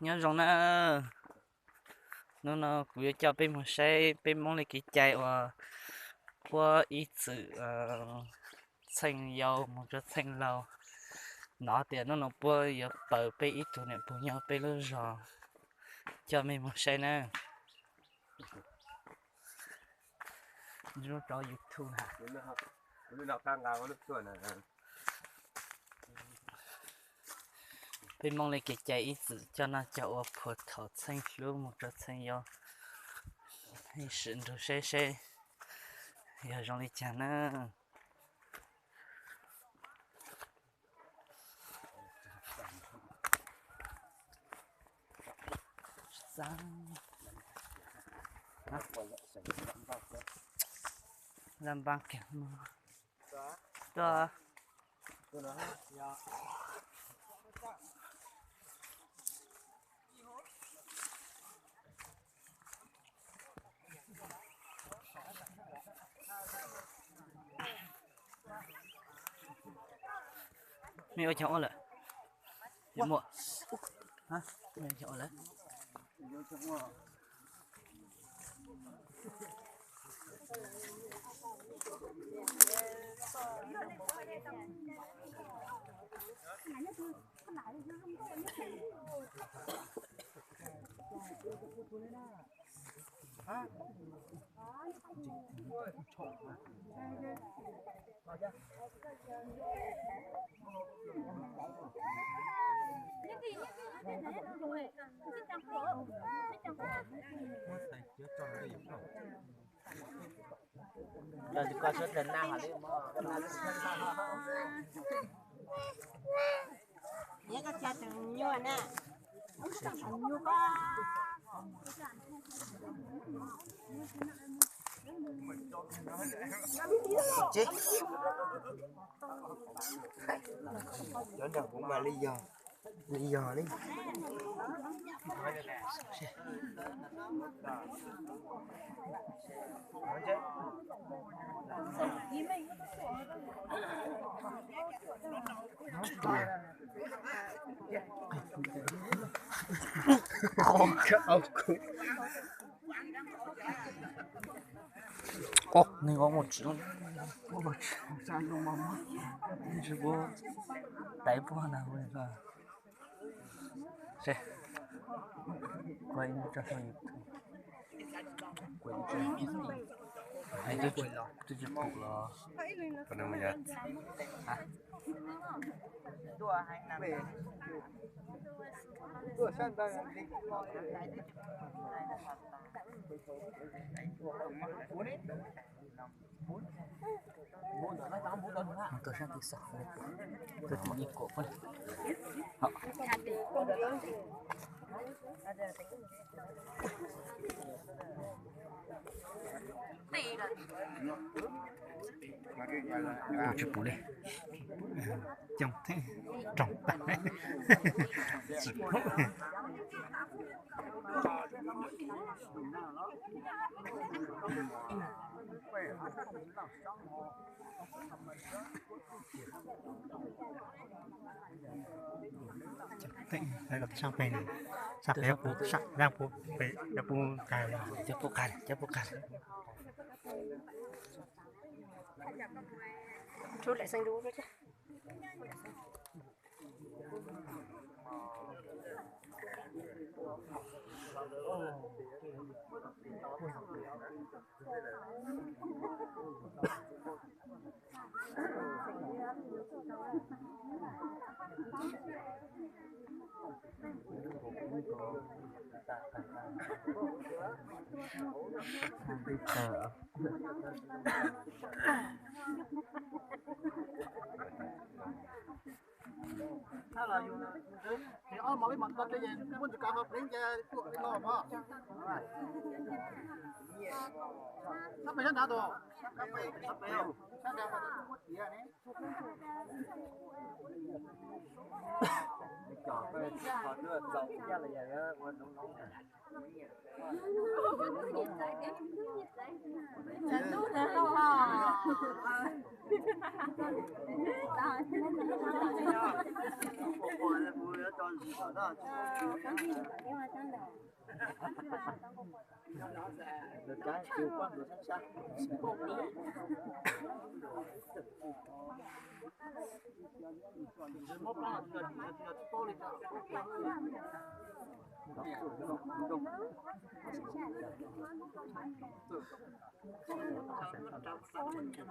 Nyob zoo na, hnub no kuv yuav coj peb mus saib peb Hmoob li kev cai uas puab ib txwm txheej yau mus rau txheej laus. Hnov tias hnub no puab yuav paws peb ib tug niam pog nyob peb lub zos, coj mej mus saib na. Lub rau YouTube na. Peb Hmoob li kev cai ib txwm coj noj coj ua puag thaum txheej hlub mus rau txheej yau. Sim nrug saib seb yog zoo li cas na. Laj npab kiag mus. Tuaj. Mej ua caag ua lawm? Muaj. Mej ua caag ua lawm? Cov nram kuv mas li yog, li yog li. Qo, neeg ua mus tsis, ua mus tsis, tsis ua, tais puag na. Seb, kuv ib tso sau YouTube, kuv ib tso, twb tsis pum los. Mus rau sab tid xwb, tus tim ib kuam puab. Kuv tsis pum li. Coob thiab, roog tag, tsis pum. Sab pem, sab pem, sab pem, cov pub qas, cov pub qas.